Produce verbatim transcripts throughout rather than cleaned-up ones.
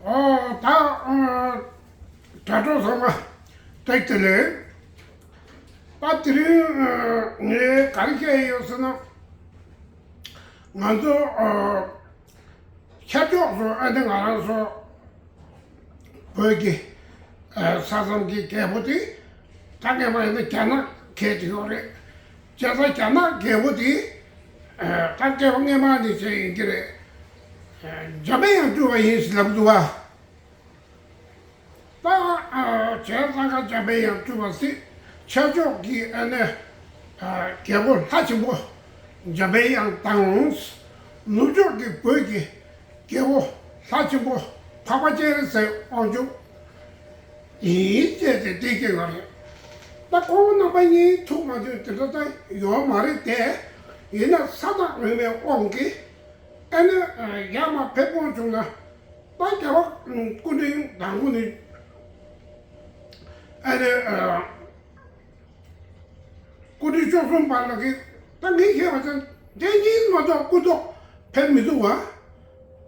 ཨོ་ད་ཨ་དྲ་གྲོགས་ཚང་མ་བཀྲ་ཤིས་བདེ་ལེགས། ད་དེ་རིང་ཨ་ངས་ག་རེ་བཤད་ཡོད་ཟེར་ན། ང་ཚོ་ཨ་ཤར་ཕྱོགས་སུ་ཨ་ནི་ང་རང་ཚོ་བོད་ཀྱི་ཨ་ས་མཚམས་ཀྱི་རྒྱལ་པོ་དེ་ད་སྔས་མ་ཡིན་ན་རྒྱ་ནག་ཁེལ་ཡོད་རེད། བྱས་ཙང་རྒྱ་ནག་རྒྱལ་པོ་དེ་ཨ་ད་སྐྱེ་བ་སྔས་མ་ནས་བྱས་ཡིན་གྱི་རེད། ཨ་འཇམ་པའི་དབྱངས་སྤྲུལ་བ་ཡིན་ཟེར་ལབ་འདུག་བ། ད་ཨ་བྱས་ཙང་ཀ་འཇམ་པའི་དབྱངས་སྤྲུལ་བ་ཟེར། ཤར་ཕྱོགས་ཀྱི་ཨ་ནི་ཨ་རྒྱལ་པོ་ལྷ་ཆེན་པོ་འཇམ་པའི་དབྱངས་དང་། ནུབ་ཕྱོགས་ཀྱི་བོད་ཀྱི་རྒྱལ་པོ་ལྷ་ཆེན་པོ་འཕགས་པ་སྤྱན་རས་གཟིགས་དབང་ཕྱུག་ཡིན་ཅེས་དེ་འདི་སྐྱེ་བ་རེད། ད་ཁོང་རྣམ་པ་གཉིས་ཐུག་མ་ཐུག་དེ་འདྲ་ད་ཡོད་མ་རེད་དེ། ཡིན་ན་ས་བདག་རོལ་མོའི་དབང་གིས་ཨ་ནི་ཡར་མར་ཕེབས་དགོས་བྱུང་ན། ད་རྒྱལ་བ་སྐུ་ཕྲེང་དང་པོ་ནི་ཨ་ནི་སྐུ་ཕྲེང་བཅུ་གསུམ་པ་ལ་གི་ད་ངས་བཤད་པ་ཙམ་དེ་གཉིས་མ་གཏོགས་སྐུ་ཐོག་ཕེབས་མི་འདུག་བ།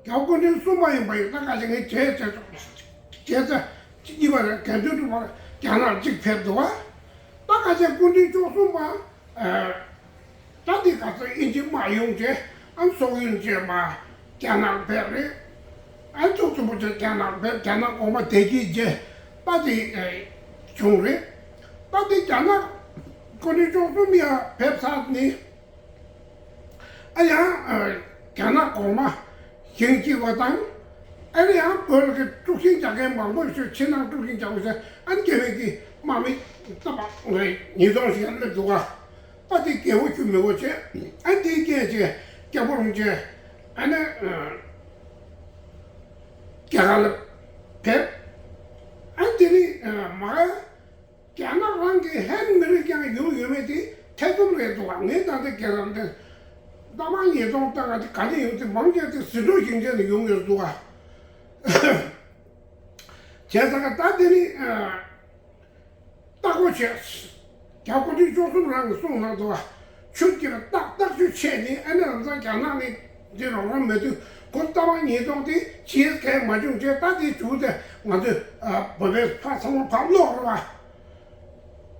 རྒྱལ་བ་སྐུ་ཕྲེང་གསུམ་པ་ཡིན་པ་ཡིན་ད་ག་ཅིག་ངས་བྱས་བྱས་ཐོག་བྱས་ཚེ་གཉིས་པ་རེད། དགེ་འདུན་གྲུབ་པ་རྒྱ་ནག་གཅིག་ཕེབས་འདུག་བ། ད་ག་ཅིག་སྐུ་ཕྲེང་བཅུ་གསུམ་པ། ད་འདི་ག་ཚོད་ཨིན་ཇི་དམག་ཡོང་རྗེས་ཨ་སོག་ཡུལ་རྗེས་མ་རྒྱ་ནག་ཕེབས་རེད། ཨ་ཐུག་ཐུག་པོ་རྗེས་རྒྱ་ནག་ཕེབས། རྒྱ་ནག་གོང་མ་བདེ་སྐྱིད་རྗེས་ད་འདི་བྱུང་རེད། ད་འདི་རྒྱ་ནག་སྐུ་ཕྲེང་བཅུ་གསུམ་ཡ་ཕེབས་ཚར་ནི་ཨ་ཡང་རྒྱ་ནག་གོང་མ་ཞིང་གཅིག་པ་དང་། ཨ་ནི་ཡང་བོད་ཀྱི་དཀྲུག་ཤིང་རྒྱག་མཁན་མང་པོ་ཞིག་ཕྱི་ནང་དཀྲུག་ཤིང་རྒྱག་པ་ཞིག་ཨ་ནི་རྒྱ་མི་གི་དམག་མི་ལྟ་བ་ངས་ཉིས་སྟོང་ཞིག་སླེབས་འདུག་ག་ད་དེ་རྒྱལ་པོ་ཞུ་མི་དགོས་བྱས་ཨ་དེའི་རྐྱེན་བྱས་སྐྱབས་མགོན་རིན་པོ་ཆེ་ཨ་ནི་རྒྱ་གར་ལ་ཕེབས། ཨ་དེ་ནི་མ་རྒྱ་ནག་རང་གི་ཧན་མི་རིགས་ཀྱང་ཡོང་ཡོད་མེད་དེ་ཐེ་ཚོམ་རེད་འདུག་ག་ངས་ད་ལྟ་རྒྱ་གར་འདི་རྟ་མང་ཉིས་སྟོང་ལྟ་ག་དེ་ག་ནས་ཡོང་དེ་མང་ཆེ་དེ་ཟི་ཀྲུའུ་ཞིང་ཆེན་ནས་ཡོང་ཡོད་འདུག་ག་བྱས་ཙང་ད་དེ་ནི་ལྟ་སྒོ་བྱས། རྒྱ་སྐུ་ཕྲེང་བཅུ་གསུམ་རང་གིས་གསུངས་གནང་འདུག་བ། ཆུ་སྐྱིད་ལ་རྟག་རྟག་ཆུ་ཆད་ནི་ཨ་ནི་རང་ཚང་རྒྱ་ནག་ནི་འདི་རོགས་རམ་མེད་དུས་ཁོ་རྟ་མང་ཉིས་སྟོང་དེ་བྱེད་མཁན་མ་བྱུང་བྱས་ད་དེ་བྱུང་སྟེ་ང་ཚོས་བོད་པའི་ཕ་ཚང་མ་ཕར་སློག་རོགས་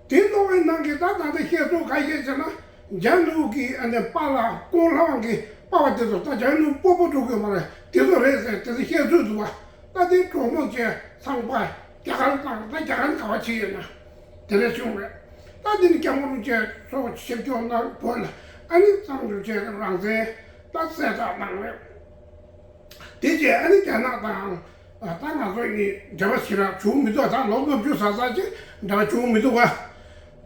བ། དེ་སློག་པའི་ནང་གི་ད་ད་ལྟ་བཤད་སྲོལ་ཁ་ཤས་བྱས་ན་རྒྱ་ནུབ་ཀྱི་ཨ་ནི་པཱ་ལགས་ཀོང་ལྷ་དབང་གི་པ་ཕ་དེ་ཚོ་ད་རྒྱ་ནུབ་སྤོ་བོ་འགྲོ་གི་མ་རེད་དེ་ཚོ་རེད་ཟེར་དེ་ཚོ་བཤད་སྲོལ་འདུག་བ། ད་དེ་གྲོགས་མོ་བྱས་ཚང་པ་རྒྱ་གར་དང་ད་རྒྱ་གར་ག་བ་བྱེད་ཡོད་ན་དེ་རེད་བྱུང་རེད། ད་དེ་ནི་སྐྱབས་མགོན་རིན་པོ་ཆེ་སོགས་ཆིབས་བསྒྱུར་གནང་བོད་ལ་ཨ་ནི་གཙང་ཆུ་བྱས་རང་བཙན་ད་གསལ་བསྒྲགས་གནང་རེད། དེ་རྗེས་ཨ་ནི་རྒྱ་ནག་དང་ད་ང་ཚོ་གཉིས་འབྲེལ་བ་ཞེ་དྲག་བྱུང་མི་འདུག་ད་ལོ་ལྔ་བཅུ་ཟ་ཟ་ཅིག་འབྲེལ་བ་བྱུང་མི་འདུག་ག་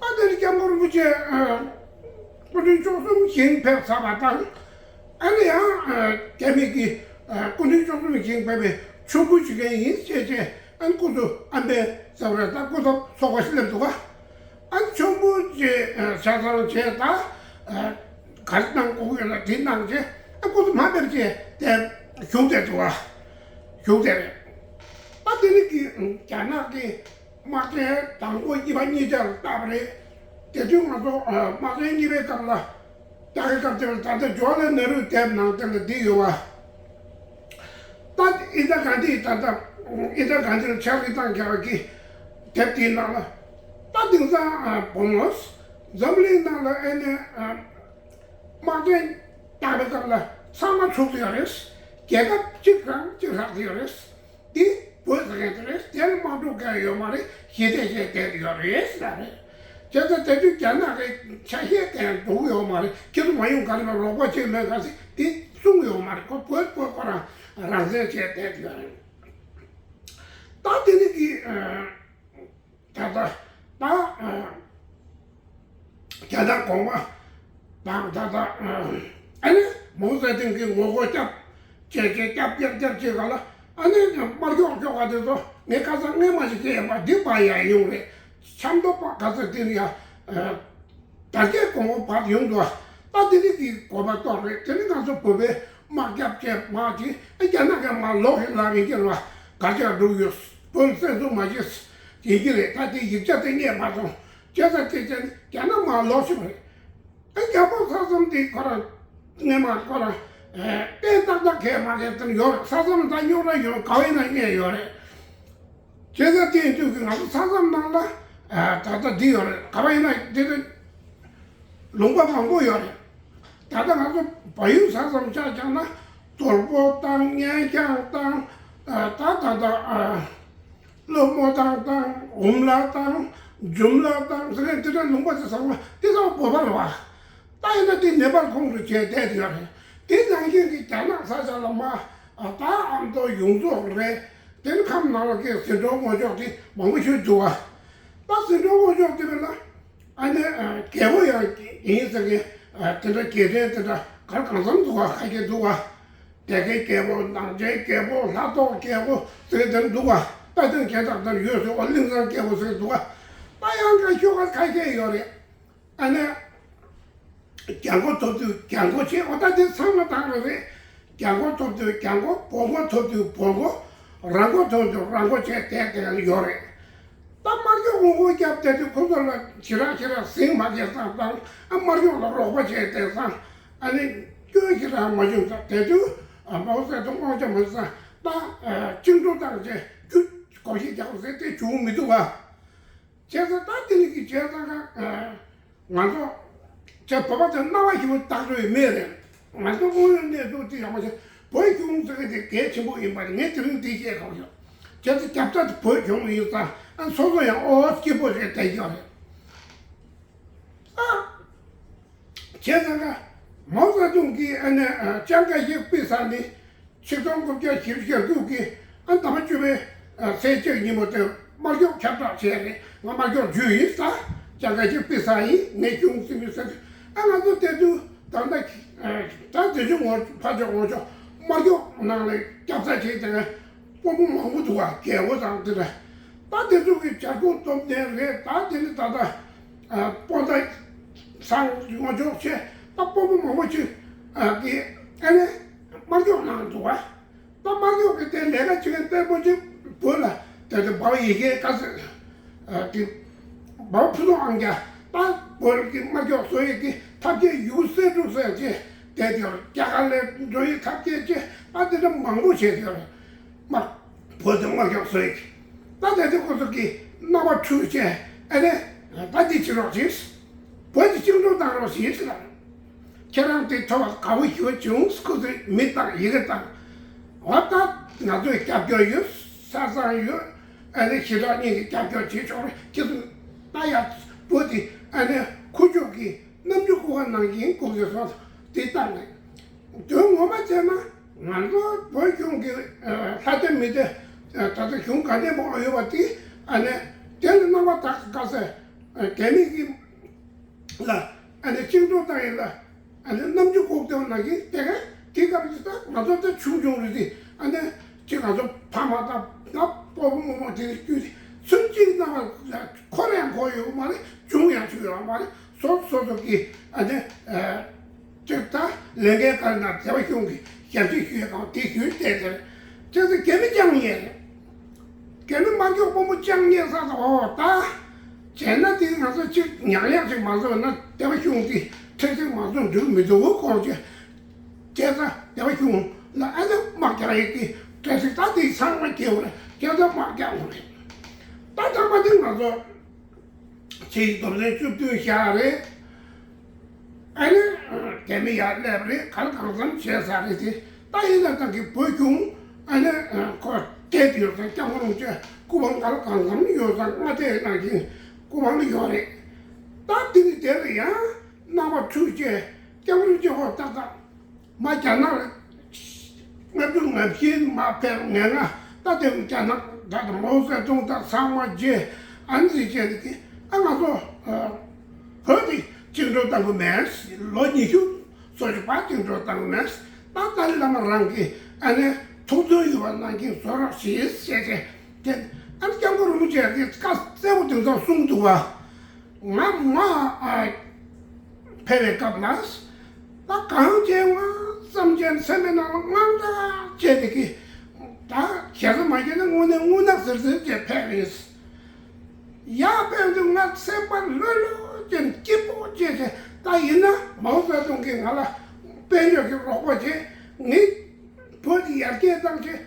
ད་དེ་ནི་སྐྱབས་མགོན་རིན་པོ་ཆེ་སྐུ་ཕྲེང་བཅུ་གསུམ་ཞིང་ཕེབས་ཚར་བ་དང་། ཨ་ནི་ཡང་རྒྱ་མི་གི་སྐུ་ཕྲེང་བཅུ་གསུམ་ཞིང་ཕེབས་པའི་ཆོམ་པོ་བྱེད་མཁན་ཡིན་ཞེས་བྱས་ཨ་ནི་སྐུ་ཚབ་ཨམ་བན་ཟེར་བ་རེད། ད་སྐུ་ཚབ་ཚོགས་པ་ཞིག་སླེབས་འདུག་ག་ཨ་ནི་ཆོམ་པོ་བྱས་ཆ་ཚང་བྱས་ད་ག་རེ་གནང་དགོས་ཡོད་ན་དེ་གནང་བྱས་ཨ་སྐུ་ཚབ་མ་ཕེབས་བྱས་དེ་བཞུགས་བསྡད་འདུག་ག་བཞུགས་བསྡད་རེད། ད་དེ་ནི་གི་རྒྱ་ནག་གི་དམག་ཆེན་དང་པོ་གཉིས་པ་གཉིས་ཆར་བཏགས་པ་རེད། དེ་དུས་ང་ཚོ་དམག་ཆེན་གཉིས་པའི་སྐབས་ལ་རྒྱ་གི་སྐབས་དེར་ད་ལྟ་ཇོ་ཧ་ལལ་ནེ་རུ་དེབ་ནང་དེ་ལ་འདི་ཡོད་བ། ད་ཨིན་དྲ་གྷན་དྷི་ད་ལྟ་ཨིན་དྲ་གྷན་དྷི་ལ་ཕྱག་ལས་བཏང་བྱ་བ་གི་དེབ་དེའི་ནང་ལ་ད་དེང་སང་བུ་མོ་འཛམ་གླིང་ནང་ལ་ཨེ་ནས་དམག་ཆེན་བཏང་བའི་སྐབས་ལ་ཚང་མ་འཁྲུག་ཡོད་རེད། རྒྱལ་ཁབ་གཅིག་རང་གཅིག་ཧྲག་ཡོད་རེད། འདི་བོད་ཟེར་མཁན་དེ་རེད། དེར་དམག་འཁྲུག་གང་ཡོད་མ་རེད། ཞི་བདེ་བྱས་བསྡད་ཡོད་རེད་ཟེར་རེད། བྱས་ཙང་དེ་དུས་རྒྱ་ནག་གི་ཆ་ཤས་གང་འགྲོ་གི་ཡོད་མ་རེད། ཁྱེད་ཚོ་མ་ཡོང་ག་རེ་བ་རོགས་པ་ཅིག་མེད་ག་ཟེར་འདི་གསུང་གི་ཡོད་མ་རེད། ཁོ་བོད་བོད་ཁོ་རང་རང་བཙན་བྱས་བསྡད་ཡོད་རེད། ད་དེ་ནི་གི་ད་ལྟ་ད་རྒྱ་ནག་གོང་མ་དང་ད་ལྟ་ཨ་ནི་མའོ་ཙེ་ཏུང་གི་ངོ་རྒོལ་སྐྱབས་བྱས་བྱས་སྐྱབས་སྐྱབས་སྐྱབས་བྱས་ག་ལ་ཨ་ནི་དམར་ཤོག་ཤོག་ག་དེ་ཚོ་ངས་ཁ་སང་སྔས་མ་ཞིག་བཤད་ཡོད་པ་འདི་པ་ཡ་ཡོང་རེད། ཆབ་མདོ་པ་ག་ཚོད་དེ་ནི་ཡ་དར་རྒྱས་གོང་འོག་བར་ཡོང་འདུག་ད་དེ་རིགས་ཀྱི་གོ་བ་ཏོག་རེད། དེ་ནི་ང་ཚོ་བོད་པའི་དམག་རྒྱབ་བྱས་དམག་གིས་ཨ་རྒྱ་ནག་གི་དམག་ལོག་ཧེ་ལ་རིང་གི་ལ་གར་ཅག་འགྲོ་ཡོད། བོད་བཙན་འཛུལ་མ་བྱེད་ཡིན་གྱི་རེད། ད་དེ་ཡིག་ཆ་དེ་རྙེད་མ་སོང་། བྱས་ཙང་དེ་ཚན་རྒྱ་ནག་དམག་ལོག་ཤི་བ་རེད། ཨ་རྒྱ་པོ་ས་མཚམས་དེ་ཁོ་རང་སྔས་མ་ཁོ་རང་ ཨ་བརྟན་ཏག་ཏག་གས་མ་གས་དེ་ཡོད་རེད། ས་མཚམས་ད་རྙོག་དྲ་ཡོད། ག་བ་ཡིན་ན་རྙེད་ཡོད་རེད། བྱས་ཙང་དེ་ཡིན་དུས་ཀྱི་ང་ཚོ་ས་མཚམས་ནང་ལ་ཨ་ད་ལྟ་འདི་ཡོད་རེད། ག་བ་ཡིན་ན་འདི་ལ་ལུང་པ་མང་པོ་ཡོད་རེད། ད་ལྟ་ང་ཚོ་བལ་ཡུལ་ས་མཚམས་ཆ་བཞག་ན་དོལ་པོ་དང་གཉན་ཤང་དང་ཨ་ད་ད་ད་ཨ་ལྷོ་མོ་དང་དང་འོམ་ལ་དང་འཇོམ་ལ་དང་ཟེར་མཁན་དེ་འདྲ་ལུང་པ་དེ་ཚང་མ་དེ་ཚང་མ་བོད་པ་རེད་བ། ད་ཡིན་ན་དེ་ནེ་པཱལ་ཁོངས་སུ་བྱས་བསྡད་ཡོད་རེད། དེ་ནང་བཞིན་གྱི་རྒྱ་ནག་ས་ཆ་ལ་མ་ཨ་ད་ཨ་མདོ་ཡོངས་རྫོགས་རེད། དེ་ནི་ཁམས་ནང་ལ་གི་ཟིན་གྲོགས་སྔོན་ཕྱོགས་དེ་མང་པོ་ཞིག་འདུག་བ། ད་ཟིན་གྲོགས་སྔོན་ཕྱོགས་དེ་བས་ན་ཨ་ནི་ཨ་རྒྱལ་པོ་ཡང་ཡིན་ཟེར་མཁན་ཨ་དེ་འདྲ་རྒྱལ་ཕྲན་དེ་འདྲ་ག་རེ་གང་འཚམ་འདུག་བ། ཁ་ཤས་འདུག་བ། སྡེ་དགེ་རྒྱལ་པོ། ནང་ཆེན་རྒྱལ་པོ། ལྷ་ཐོག་རྒྱལ་པོ་ཟེར་མཁན་དེ་འདྲ་འདུག་བ། ད་དེ་རྒྱལ་དག་དེར་ཡོད་ཟེར་བ། གླིང་ཚང་རྒྱལ་པོ་ཟེར་མཁན་འདུག་བ། ད་ཡང་ཁ་ཤོ་ཁ་ཁ་ཤས་ཡོད་རེད། ཨ་ནི། རྒྱལ་མགོ་ཐོབ་དུས་རྒྱལ་མགོ་བྱས། འོ་ད་དེ་ཚང་མ་བཏང་རེད་རེད། རྒྱལ་མགོ་ཐོབ་དུས་རྒྱལ་མགོ། བོད་མགོ་ཐོབ་དུས་བོད་མགོ། རང་མགོ་ཐོབ་དུས་རང་མགོ་བྱས་བསྡད་བསྡད་ཡོད་རེད། ད་དམར་ཤོག་ངོ་རྒོལ་རྒྱབ་བསྡད་དུས་ཁོ་ཚོ་ལ་ཞེ་དྲག་ཞེ་དྲག་ཟིང་མ་རྒྱག་ཙང་དང་། ཨ་དམར་ཤོག་ལ་རོགས་པ་བྱས་བསྡད་ཙང་། ཨ་ནི་སྐྱོན་ཞེ་དྲག་མ་བྱུང་ཙང་། དེ་དུས་ཨ་མའོ་ཙེ་ཏུང་དབང་ཆ་མ་ཚང་ད་ཨ་བཅིངས་འགྲོལ་བཏང་བྱས་རྒྱུ་སྒོར་གཞས་རྒྱག་དགོས་ཟེར་དེ་བྱུང་མི་འདུག་བ། བྱས་ཙང་ད་དེ་ནི་གི་བྱས་ཙང་ཀ་ང་ཚོ་ཅག་བོད་པ་ཚོ་སྣང་བ་ཞིག་བཏགས་འགྲོ་ཡི་མེད་རེད། ང་ཚོ་དངོས་ཡོད་གནས་ཚུལ་དེ་ཡག་པོ་ཞིག་བོད་གཞུང་ཟེར་གི་དེ་གལ་ཆེན་པོ་ཡིན་པ་རེད། ངས་དེ་རིང་འདི་བཤད་དགོས་ཡོད། བྱས་ཙང་རྒྱབ་རྩ་དེ་བོད་གཞུང་ཡིན་ཙང་། ཨ་སོ་སོ་ཡང་ཨོ་སྐྱིད་པོ་རེད་བསྡད་ཀྱི་ཡོད་རེད། ཨ། བྱས་ཙང་ཀ་མའོ་ཙེ་ཏུང་གིས་ཨ་ནི་ཨ་ཅང་ཀའེ་ཤེག་ཕུད་ས་ནི་ཆིག་སྟོང་དགུ་བརྒྱ་བཞི་བཅུ་ཞེ་དྲུག་གི་ཨ་ཟླ་བ་བཅུ་པའི་ཨ་ཚེས་གཅིག་ཉིན་མོ་དེ་དམར་ཤོག་ཁྱབ་བསྒྲགས་བྱས་རེད། ང་དམར་ཤོག་འཇུས་ཡིན་ས། ཅང་ཀའེ་ཤེག་ཕུད་ས་ཡིན། ངས་གཞུང་སྲིད་མི་ཟེར་དུས། ཨ་ང་ཚོ་དེ་དུས་ད་ལྟ་ཨ་ད་དེ་ཚོ་ངོ་ཕར་ཕྱོགས་ངོ་ཕྱོགས་དམར་ཤོག་ནང་ལ་རྒྱབ་རྩ་བྱས་དེ་ནས། དཔོན་པོ་མང་པོ་འདུག་བ། རྒྱལ་པོ་དང་དེ་འདྲ། ད་དེ་ཚོ་གི་བྱ་རྒོད་སྟོབས་ལྡན་རེད། ད་དེ་ནི་ད་ལྟ་ཨ་དཔོན་ད་ཚང་ངོ་ཅོག་བྱས། ད་དཔོན་པོ་མང་པོ་ཅིག་ཨ་གི་ཨ་ནི་དམར་ཤོག་ནང་འདུག་བ། ད་དམར་ཤོག་གི་དེ་ལས་ཀ་བྱེད་མཁན་དཔོན་པོ་ཅིག་བོད་ལ་དེ་དེ་འབའ་ཡི་གེ་ག་ཚོད་ཨ་དེ་འབའ་ཕུན་ཚོགས་ཨང་རྒྱ། ད་བོད་ཀྱི་དམར་ཤོག་བཟོ་ཡས་ཀྱི་ཐབས་ཤེས་ཡོད་གསལ་འགྲུབ་ཟེར་བྱས་དེ་དེ་རྒྱ་གར་ལ་འགྲོ་ཡས་ཐབས་ཤེས་བྱས། ཨ་དེ་འདྲ་མང་པོ་བྱས་ཡོད་རེད། དམར། བོད་དུ་དམར་ཤོག་བཟོས། ད་དེ་དུས་ཁོ་ཚོ་གིས་རྣམ་པ་འཁྲུག་བྱས། ཨ་ནི་ད་འདི་བྱེད་རོགས་གྱིས། བོད་དུ་བཅིངས་འགྲོལ་བཏང་རོགས་གྱིས་ལ། ཁྱེད་རང་དེ་ཐོབ་པ་དགའ་བོ་ཞུ་བྱུང་། ཁོ་ཚོས་མི་བཏང་ཡི་གེ་བཏང་། འོ་ད་ང་ཚོས་རྒྱབ་སྐྱོར་ཡོད། ས་གཙང་ཡོད། ཨ་ནི་ཞི་དྲག་གཉིས་ཀྱིས་རྒྱབ་སྐྱོར་བྱེད་ཆོག་རེད། ཁྱེད་ཚོས་ད་ཡ་བོད་དེ་ཨ་ནི་ཁུ་བྱུག་གི་གནམ་གྲུ་ཀུ་ཧ་ནང་བཞིན་སྒུག་ཟེར་སོང་། དེ་བཏང་ནས། དོན་ངོ་མ་བྱས་ན་ང་ཚོ་བོད་གཞུང་གི་ལྷ་སྡེ་མི་སྡེ། ད་ལྟ་གཞུང་ག་འདྲ་མང་ཡོད་པ་དེ་ཨ་ནི་དེ་ལ་སྣང་བ་དག་དགའ་ས་རྒྱ་མི་གི་ལ་ཨ་ནི་བཅིངས་འགྲོལ་བཏང་ཡིན་ལ། ཨ་ནི་གནམ་གྲུ་བཀོག་སྟེ་ནང་བཞིན་དེ་ག་དེ་སྐབས་ཀྱི་ད་ང་ཚོ་ད་ཆུང་ཆུང་རེད་དེ། ཨ་ནི་ཅི་ང་ཚོ་ཕ་མ་དང་ང་སྤོ་བོ་རྨོ་མོ་དེ་ནི་བརྒྱུད་དེ་ཚུན་ཆད་སྣང་བ་འཁོར་ཡང་འཁོར་ཡོད་མ་རེད། བྱུང་ཡང་བྱུང་ཡོད་མ་རེད། སོ་སོ་སོ་གི་ཨ་ནི་ཨ། ཅིག་ད་ལས་འགན་ག་རེ་ན་སྡེ་པ་གཞུང་གི་ཞབས་ཕྱི་ཞུ་ཡས་གང་དེ་ཞུས་བསྡད་དེར། ཁྱེད་ཚོ་རྒྱ་མི་ཅང་ཉན་རེད། རྒྱ་མི་དམར་ཤོག་དཔོན་པོ་ཅང་ཉན་ས་དང་། འོ་ད་བྱས་ན་དེ་ང་ཚོ་ཅིག་ཉག་ཉག་ཅིག་མ་བཟོས་ན་སྡེ་པ་གཞུང་གི་ཁྲིམས་ཞིག་མ་བཟོས་འགྲིག་མི་འདུག་གོ་ཅེས། ཁྱེད་ཚོ་སྡེ་པ་གཞུང་ལ་ཨ་ནི་དམག་རྒྱག་ཡས་ཀྱི་གྲ་སྒྲིག་ད་དེ་ཚང་མ་བྱས་པ་རེད། ཁྱེད་ཚོ་དམག་རྒྱག་དགོས་རེད། ད་ཚང་མ་དེ་ང་ཚོ་ཕྱིའི་སྡོམ་ཚན་བཅུ་བདུན་བཞག་རེད། ཨ་ནི་རྒྱ་མི་ཡར་སླེབས་རེད། ག་རེ་གང་འཚམ་བྱས་ཚར་རེད་དེ། ད་ཡིན་ན་ད་གི་བོད་གཞུང་ཨ་ནི་ཁོ་བསྡད་ཡོད་ཙང་། སྐྱབས་མགོན་རིན་པོ་ཆེ་སྐུ་པང་ག་རེ་གང་འཚམ་ཡོད་ཙང་། མངའ་སྡེ་ནང་བཞིན་སྐུ་པང་ལ་ཡོད་རེད། ད་དེ་ནི་དེ་ལ་ཡང་རྣམ་པ་འཁྲུག་བྱས། སྐྱབས་མགོན་རིན་པོ་ཆེ་ཧོ་ཏག་ཏག་མ་རྒྱ་ནག་ལ་ལྔ་བཅུ་ང་བཞི་མ་ཕེབས་ངན་ང་། ད་དེ་རྒྱ་ནག་ད་དང་མའོ་ཙེ་ཏུང་དང་ཚང་མ་རྗེས་ཨ་ནི་བྱས་ནས་ཀྱི། ཨ་ང་ཚོ་བོད་དེ་བཅིངས་འགྲོལ་བཏང་གི་མེད། ལོ་ཉི་ཤུ་སོ་བཞི་བར་བཅིངས་འགྲོལ་བཏང་གི་མེད། ད་ཏཱ་ལའི་བླ་མ་རང་གིས་ཨ་ནི་ཐུགས་འདུན་ཡོད་པ་ནང་བཞིན་བཟོ་རོགས་ཞེས་བཤད་བྱས། དེ་ཨ་ནི་སྐྱབས་མགོན་རིན་པོ་ཆེ་གིས་བཀའ་གསལ་པོ་དེང་སང་གསུངས་འདུག་བ། ང་མ་ཨ་ཕེབས་པའི་སྐབས་ལ། ད་གང་བྱས་ང་བསམ་བྱས་སེམས་པའི་ནང་ལ་དངངས་སྐྲག་བྱས་ཏེ་གི། ད་བྱས་ཙང་མ་བྱས་ན་དངོས་གནས་རྔུལ་ནག་ཟེར་ཟེར་བྱས་ཕེབས་ཡིན། ཡར་ཕེབས་དུས་ང་སེམས་པ་ལྷོད་ལྷོད་བྱས་སྐྱིད་པོ་བྱས་བྱས། ད་ཡིན་ན་མའོ་ཙེ་ཏུང་གིས་ང་ལ་དཔལ་འབྱོར་གྱི་རོགས་པ་བྱས། ངས་བོད་དེ་ཡར་རྒྱས་བཏང་བྱས།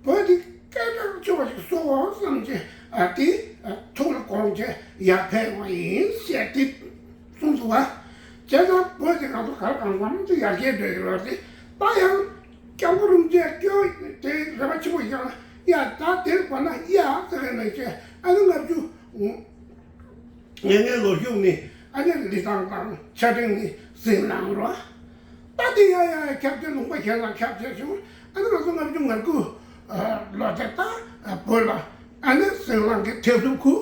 བོད་དེ་སྐད་གྲགས་ཆེ་བ་ཞིག་བཟོ་དགོས་བསམ་བྱས། ཨ་དེ་ཨ་ཐུགས་ལ་དགོངས་བྱས་ཡར་ཕེབས་པ་ཡིན་ཞེས་དེ་གསུངས་འདུག་བ། བྱས་ཙང་བོད་དེ་ང་ཚོ་ག་རེ་གང་འཚམ་དུ་ཡར་རྒྱས་འགྲོ་ཡོད་རེད། ད་ཡང་སྐྱབས་མགོན་རིན་པོ་ཆེ་སྐྱོ་དེ་རེ་བ་ཆེན་པོ་བཞག་ན། ཡ་ད་དེར་བ་ན་ཡ་ཟེར་གི་ན་བྱས། ཨ་ནི་ལྔ་བཅུ་ང་ལྔའི་ལོ་གཞུག་ནས་ཨ་ནི་ལི་ཐང་དང་ཆ་ཕྲེང་ནས་ཟིང་ལངས་རོགས། ད་དེ་ཡ་ཡ་ཡ་ཁྱབ་ཆེ་ལུང་པ་གཞན་ལ་ཁྱབ་ཆེ་བྱུང་། ཨ་ནི་ང་ཚོ་ལྔ་བཅུ་ང་དགུ་ལོ་དེ་ད་བོད་ལ་ཨ་ནི་ཟིང་ལངས་ཀྱི་ཐེབས་སུ་ཁུ་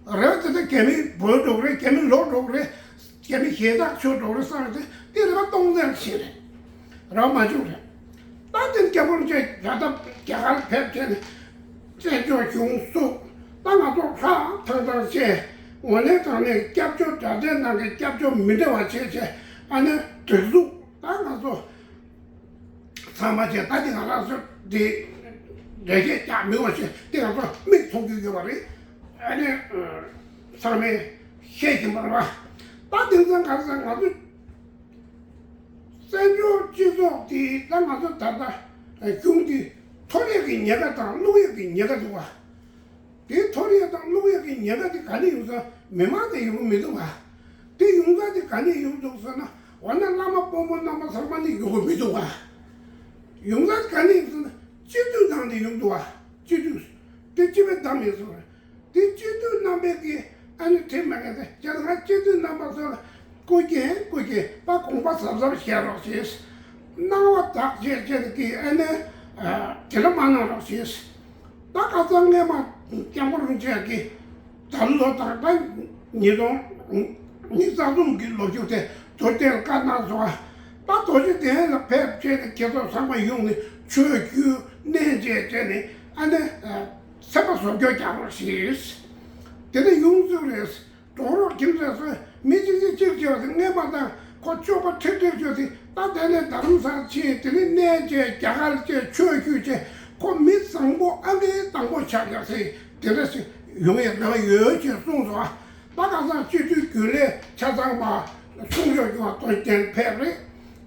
རེད། དེ་ད་རྒྱ་མི་བོད་འགྲོ་གི་རེད། རྒྱ་མི་ལོག་འགྲོ་གི་རེད། རྒྱ་མི་ཞེ་དྲག་ཆོག་འགྲོ་གི་རེད་བསམ་སྟེ་དེ་རེ་བ་སྟོང་ཟད་ཞིག་རེད། རེ་བ་མ་བྱུང་རེད། ད་དེ་སྐྱབས་མགོན་ཆེ་རྒྱ་ད་རྒྱ་གར་ཕེབས་བྱས་ནས་བཙན་བྱོལ་གཞུང་བཙུགས། ད་ང་ཚོ་ལྷ་ཐང་ཐང་བྱས། དངོས་གནས་དྲང་གནས་སྐྱབས་བཅོལ་དྲ་སྦྲེལ་ནང་གི་སྐྱབས་བཅོལ་མི་འདྲ་བ་བྱས་བྱས། ཨ་ནི་སྒྲིག་འཛུགས་ད་ང་ཚོ་ཚང་མ་བྱས། ད་དེ་ང་རང་ཚོ་དེ་འགྲེལ་བཤད་རྒྱག་མི་དགོས་བྱས། དེ་ང་ཚོ་མིག་མཐོང་རྒྱུ་ཡོད་པ་རེད། ཨ་ནི་ཚང་མས་ཤེས་ཀྱིན་པ་རེད་བ། ད་དེང་སང་ག་རེ་ཟེར། ང་ཚོ་བཙན་བྱོལ་སྤྱི་ཚོགས་དེ་ད་ང་ཚོ་ད་ལྟ་གཞུང་དེ་འཐོར་ཡས་ཀྱི་ཉེན་ཁ་དང་བླུག་ཡས་ཀྱི་ཉེན་ཁ་འདུག་བ། དེ་འཐོར་ཡས་དང་བླུག་ཡས་ཀྱི་ཉེན་ཁ་དེ་ག་ནས་ཡོང་ས། མི་མང་ནས་ཡོང་གི་མི་འདུག་བ། དེ་ཡོང་ས་དེ་ག་ནས་ཡོང་འདུག་ཟེར་ན། འོ་ན་བླ་མ་དཔོན་པོ་རྣམ་པ་ཚང་མ་ནས་ཡོང་གི་མི་འདུག་བ། ཡོང་ས་ག་ནས་ཡོང་ཟེར་ན། སྤྱི་འཐུས་ནང་ནས་ཡོང་འདུག་བ། སྤྱི་འཐུས་དེ་སྤྱི་པའི་བདམས་ཡས་སོ་རེད། དེ་སྤྱི་འཐུས་རྣམ་པས་ཀྱིས་ཨ་ནི་ཁྲིམས་མ་ངེས་ཏེ་བྱས་ཙང་། སྤྱི་འཐུས་རྣམ་པ་ཚོ་ལ་སྐུ་མཁྱེན་སྐུ་མཁྱེན། ད་དགོངས་པ་གཟབ་གཟབ་བཞེས་རོགས་ཞེས། གནང་བ་དག་བྱས་བྱས་ཀྱིས་ཨ་ནི་དེ་འདྲ་མ་གནང་རོགས་ཞེས། ད་ཁ་སང་སྔས་མ་སྐྱབས་མགོན་རིན་པོ་ཆེ་གིས་ད་ལོ་དང་ད་ཉིས་སྟོང་ཉི་ཤུ་རྩ་གསུམ་གྱི་ལོ་མཇུག་དེ་རྡོ་རྗེ་གདན་ལ་བཀའ་གནང་སོང་བ། ད་རྡོ་རྗེ་གདན་ལ་ཕེབས་བྱས་ནས་ཁྱེད་ཚོ་ཚང་མ་ཡོང་ནས་ཆོས་བརྒྱུད་གནས་མཇལ་བྱས་ནས་ཨ་ནི་སེམས་པ་བཟོ་བཅོས་རྒྱག་རོགས་ཞེས། དེ་ནས་ཡོང་ཚུལ་རེད། འགྲོ་རོགས་ཁྱིམ་ཚང་སོ་མི་གཅིག་གཅིག་གཅིག་བྱས་པ་དེ། སྔས་མ་དང་ཁོ་སྤྱོད་པ་ཁྲིག་ཁྲིག་བྱས་ཏེ། ད་དེ་ནས་རྡ་རམ་ས་ལ་ཕྱིན། དེ་ནས་གནས་བཅས་རྒྱ་གར་བཅས་ཆོས་བརྒྱུད་བཅས། ཁོ་མི་བཟང་པོ་ཨང་ཀི་དང་པོ་ཆགས་ཡག་ཟེར་དེ་འདྲ་ཞིག་ཡོང་ཡག་རེ་བ་ཡོད་ཅེས་གསུངས་སོང་། ད་ཁ་སང་སྤྱི་འཐུས་རྒྱུན་ལས་ཆ་ཚང་མ་གསུང་ཆོས་སྐྱོང་བ་དོན་རྐྱེན་ཕེབས་རེད།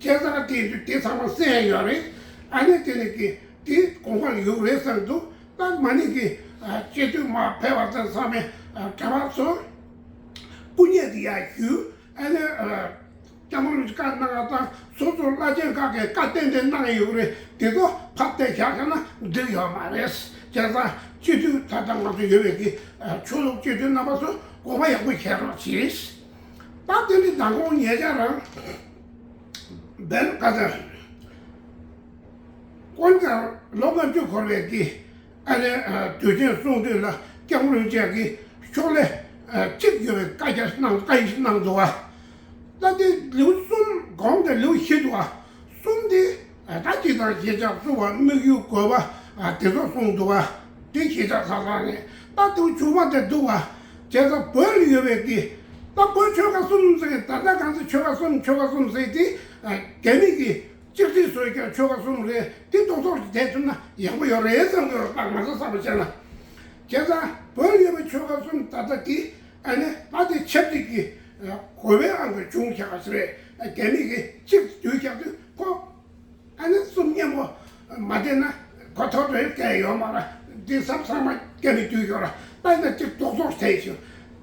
བྱས་ཙང་དེ་དུས་དེ་ཚང་མ་གསན་ཡོད་རེད། ཨ་ནི་དེ་ནས་ཀྱི་དེ་དགོངས་པ་ལ་ཡོད་རེད་བསམ་འདུག་ད་མ་ཎི་གི་ཨ་སྤྱི་འཐུས་མར་ཕེབས་པ་ཚང་མས་ཨ་གྲྭ་པ་ཚོར་སྐུ་བརྙན་དེ་ཡར་ཞུས། ཨ་ནི་ཨ་སྐྱབས་མགོན་རིན་པོ་ཆེ་བཀའ་གནང་བ་དང་། སོ་སོ་བླ་ཆེན་ཁག་གིས་བཀའ་གཏན་གཏན་གནང་ཡོད་རེད། དེ་ཚོ་ཕར་བལྟས་བཞག་བཞག་ན་འགྲིག་ཡོད་མ་རེད། བྱས་ཙང་སྤྱི་འཐུས་ད་ལྟ་ང་ཚོ་ཡོད་པའི་གི་ཨ་ཆོས་ལུགས་སྤྱི་འཐུས་རྣམ་པ་ཚོ་དགོངས་པ་ཡག་པོ་བཞེས་རོགས་གྱིས། ད་དེ་ནི་མདང་དགོང་ཉེ་ཆར་རང་བན་ག་ཚ། དཀོན་མཆོག་ལོ་ལྔ་བཅུ་འཁོར་བའི་གི་ཨ་ནི་དུས་ཆེན་གསུང་དུས་ལ་སྐྱབས་མགོན་རིན་པོ་ཆེ་གིས་ཤོག་ལྷེ་གཅིག་ཡོད་པའི་བཀའ་རྒྱ་གནང་། བཀའ་ཡིག་གནང་འདུག་བ། ད་དེ་ལེའུ་གསུམ་གོང་དེ་ལེའུ་བཞི་འདུག་བ། གསུམ་དེ་ད་སྤྱི་དང་གཞིས་ཆགས་བཙུགས་པ། དམིགས་ཡུལ་དགོས་པ་དེ་ཚོ་གསུངས་འདུག་བ། དེ་གཞིས་ཆགས་ས་ཚང་ནས་ད་དེ་བྱུང་བ་དེ་འདུག་བ། བྱས་ཙང་བོད་ལ་ཡོད་པའི་གི་ད་བོད་ཆོལ་ཁ་གསུམ་ཟེར། ད་ལྟ་གང་ཚེ་ཆོལ་ཁ་གསུམ་ཆོལ་ཁ་གསུམ་ཟེར་དེ་རྒྱ་མི་གི་གཅིག་སྒྲིལ་བཟོས་ཀྱང་ཆོལ་ཁ་གསུམ་རེད། དེ་རྡོག་རྡོག་ཞིག་བསྡད་ཐུབ་ན་ཡག་པོ་ཡོད་རེད་བསམ་གྱི་ཡོད་རེད། ད་ང་ཚོ་བསམ་བློ་བྱས་ན། བྱས་ཙང་བོད་ལ་ཡོད་པའི་ཆོལ་ཁ་གསུམ་ད་ལྟ་དེ་ཨ་ནི་ད་དེ་ཆབ་སྲིད་ཀྱི་གོ་བའི་ཨང་གི་བྱུང་བཞག་པ་ཞིག་རེད། རྒྱ་མི་གིས་གཅིག་བསྡུས་བཞག་དུས་ཁོ་ཨ་ནི་གསུམ་མཉམ་པོ་མ་བསྡད་ན་གོ་ཐོབ་རེད་སྐལ་ཡོད་མ་རེད། དེ་ཟབ་ཚང་མ་རྒྱ་མི་བསྡུས་ཡོད་རེད། ད་ཡིན་ན་གཅིག་རྡོག་རྡོག་བསྡད་ཞིག་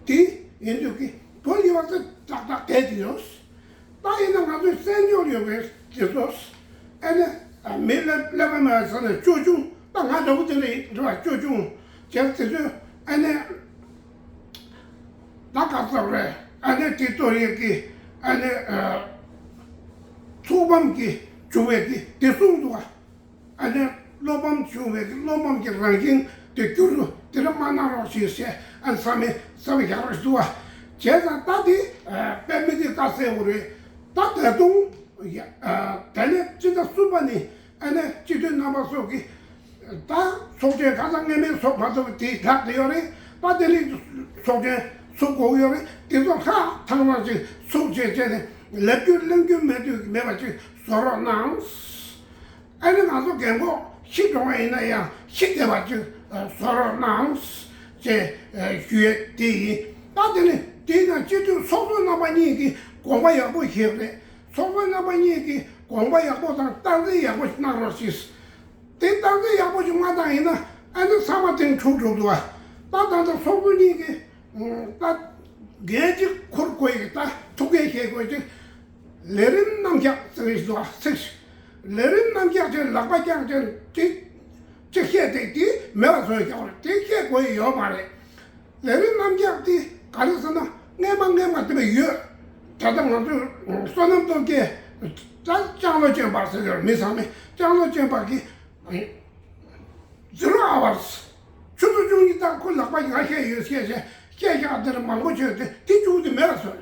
དེ་ཡིན་དུས་ཀྱི་བོད་ལ་ཡོད་པ་ཚོ་ཏག་ཏག་བསྡད་དེ་ཡོད། ད་ཡིན་ན་ང་ཚོའི་བཙན་བྱོལ་ཡོད་པའི་དེ་ཚོ་ཨ་ནི་མི་ཀླད་པ་མེད་ཟེར་ནས་ཅོ་ཆུང་། ད་ང་འདྲ་བོ་དེ་འདྲ་ཡིན་འདྲ་བ། ཅོ་ཆུང་བྱས་དེ་ཚོས་ཨ་ནི་ད་ག་ཚོད་རེད། ཨ་ནི་དེ་གཏོར་ཡས་ཀྱི་ཨ་ནི་ཚོགས་ཕམ་གྱི་བྱུང་བའི་གི་དེ་གསུངས་འདུག་བ། ཨ་ནི་བློ་ཕམ་བྱུང་བའི་བློ་ཕམ་གྱི་རང་བཞིན་དེ་འགྱུར་རུ་དེ་འདྲ་མ་གནང་རོགས་ཞེས་བཤད། ཨ་ནི་ཚང་མས་བསམ་བཞག་རོགས་ཞུ་བ། བྱས་ཙང་ད་དེ་དཔེ་མི་སྲིད་དཀའ་སེ་བོ་རེད། ད་ད་དུང་ཡ་ཨ་ད་ནི་སྤྱི་ཟླ་གསུམ་པ་ནས་ཨ་ནི་སྤྱི་འཐུས་རྣམ་པ་ཚོ་གིས་ད་ཚོགས་ཆེན་ཁ་སང་སྔ་མའི་ཚོགས་མ་ཚོགས་དེ་དག་དེ་ཡོད་རེད། ད་དེ་ནི་ཚོགས་ཆེན་ཚུགས་དགོས་ཡོད་རེད། དེ་ཚོ་ཁག་ཐང་མ་ཅིག་ཚུགས་བྱས་བྱས་ནས་ལབ་རྒྱུ་གླེང་རྒྱུ་མེད་དུས་མེད་པ་ཅིག་བཟོ་རོགས་གནང་། ཨ་ནི་ང་ཚོ་རྒན་གོག་ཤི་འགྲོ་བ་ཡིན་ན་ཡང་ཤི་བདེ་བ་ཅིག་བཟོ་རོགས་གནང་ཞེས་ཞུ་ཡས་དེ་ཡིན། ད་དེ་ནི་དེའི་ནང་སྤྱི་འཐུས་ཚོགས་གཙོ་རྣམ་པ་གཉིས་ཀྱིས་དགོངས་པ་ཡག་པོ་བཞེས་པ་རེད། ཚོགས་གཙོ་རྣམ་པ་གཉིས་ཀྱིས་ དགོངས་པ་ཡག་པོ་དང་རྟགས་མཚན་ཡག་པོ་ཞིག་གནང་རོགས་ཞེས། དེ་རྟགས་མཚན་ཡག་པོ་ཞིག་མ་བཏང་ཡིན་ན་ཨ་ནི་ཚང་མ་དེ་འཁྲུག་འགྲོ་འདུག་ཨ། ད་ད་ལྟ་སོག་པོ་གཉིས་ཀྱི་ད་འགན་ཅིག་འཁུར་དགོས་ཡིན། ད་ཐུགས་འགན་བཞེས་དགོས་ཅིག་ལས་རིམ་རྣམ་གཞག་ཟེར་བའི་བཟོ་བ་ཚིག་ལས་རིམ་རྣམ་གཞག་ཅན་ལག་པ་བརྐྱངས་ཅན་ཅིག་ཅིག་བཤད་དེ་དེ་མེད་པ་བཟོས་ཀྱང་རེད། དེ་བཤད་དགོས་ཡི་ཡོད་མ་རེད། ལས་རིམ་རྣམ་གཞག་དེ་ག་རེ་ཟེར་ན་སྔས་མ་སྔས་མ་དེ་བས་ཡོད། ད་ལྟ་ང་ཚོས་བསོད་ནམས་སྟོབས་རྒྱས་ད་ལྕང་ལོ་ཅན་པ་ཟེར་ཡོད་མི་ཚང་མས་ལྕང་ལོ་ཅན་པ་གི་ཛི་རོ་ཨ་ཝར་སི་ཆུ་ཚོད་བཅུ་གཉིས་ལྟར་ཁོ་ལག་པ་ང་བཤད་ཡོད་བཤད་བཤད་བཤད་བཤད་དེར་མང་པོ་བྱོས་ཏེ་དེ་བཅུག་དེ་མེད་པ་བཟོས།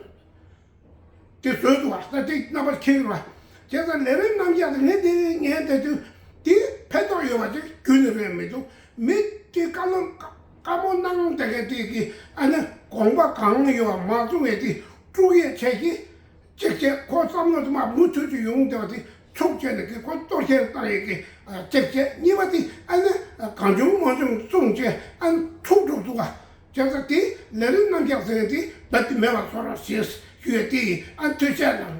དེ་བཟོས་འདུག་བ། ད་དེ་རྣམ་པར་ཁྱེར་བ། བྱས་ཙང་ལས་རིམ་རྣམ་གཞག་དེ་ངས་དེ་ངས་དེ་དུས་དེ་ཕན་ཐོགས་ཡོད་པ་ཅིག་རྒྱུན་ནས་རེད་མི་འདུག་མི་དེ་བཀའ་བློན་བཀའ་བཀའ་མོལ་གནང་དེ་གས་དེ་གི་ཨ་ནི་དགོངས་པ་གང་ཡོད་པ་མ་བཙུགས་པའི་དེ་དཀྲུག་ཡས་བྱས་ཀྱི་ཅིག་བྱས་ཁོ་བསམ་བློ་དེ་མ་མུ་མཐུད་ཀྱི་ཡོང་བསྡད་པ་དེ་ཚུགས་བྱས་ནས་ཀྱི་ཁོ་གཏོར་བཤེར་བཏང་ཡས་ཀྱི་ཅིག་བྱས་གཉིས་པ་དེ་ཨ་ནི་གང་བྱུང་མང་བྱུང་གསུངས་བྱས་ཨ་ནི་འཁྲུག་འགྲོ་འདུག་བ། བྱས་ཙང་དེ་ལས་རིམ་རྣམ་གཞག་ཟེར་མཁན་དེ་རྦད་དེ་མེད་པར་བཟོ་རོགས་ཞེས་ཞུ་ཡས་དེ་ཡིན། ཨ་ཐུགས་རྗེ་གནང་།